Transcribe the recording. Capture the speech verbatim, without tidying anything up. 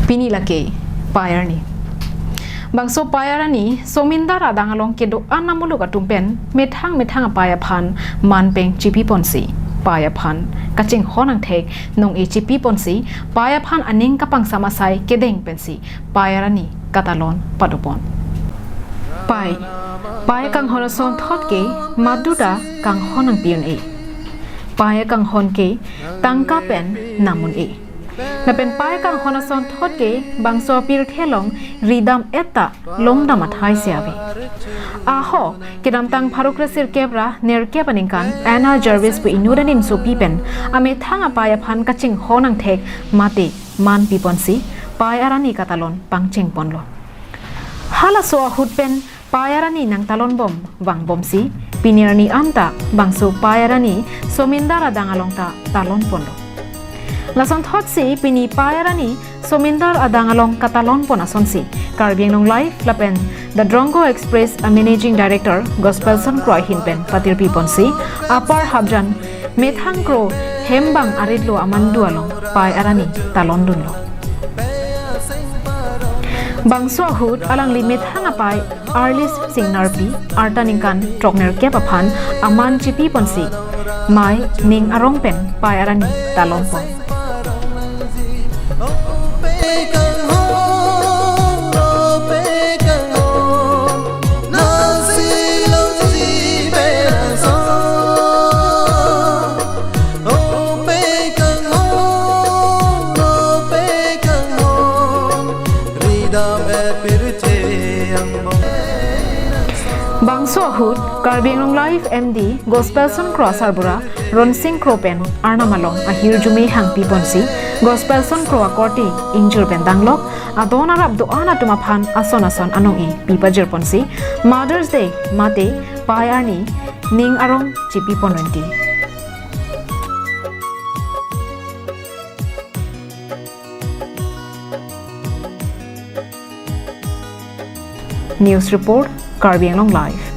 Pini lake Pei arni. Bangso Pei arni somindar adang along kedo-an amuluk atum pen methang methang apei aphan manpeng chipi ponsi, pei aphan kachinghon angthek nong-e chipi ponsi, pei aphan aning kapangsam asai kedeng pensi Pei arni katalon pado pon. Pei, pei kanghon asonthot ke maduta kanghon nangpi un-e. Pei kanghon ke tangka pen nam un-e. Lapen pei kanghon asonthot ke bangso apirthe along ridam-et ta longdam athai si ave. Ahok, kedamtang pharo kresirkep ra nerkep aningkan Anna Jarvis pu inut anim sopi pen amethang apei aphan kachinghon angthek mate manpi ponsi Pei arni katalon pangcheng ponlo. Halaso ahut pen Pei arni nangtalon bom vangbomsi, pini arni anta bangso Pei arni somindar adang along ta talon ponlo. Lasonthotsi pini Pei arni somindar adang along katalon pon asonsi, Karbi Anglong Live lapen The Drongo Express a Managing Director Gospelson Kro ahin pen patirpi ponsi, apar hapjan methang kro hembang aritlo amandu along Pei arni talon dunlo. Bangso ahut alangli methang apei Arlis Singnarpi, arta ningkan throknerkep aphan aman chipi ponsi, mei ning arong pen Pei arni talon pon. Bangso ahut Karbi Anglong Live M D Gospelson Kro asarbura Ronsing Kro pen arnam along ahirjume hangpi ponsi, Gospelson Kro akorte ingjir pen danglok, adon arap do-an atum aphan ason ason anong-e pi pajir ponsi, Mother's Day mate Pei arni ning arong chipi pon rinti. News report, Karbi Anglong Live.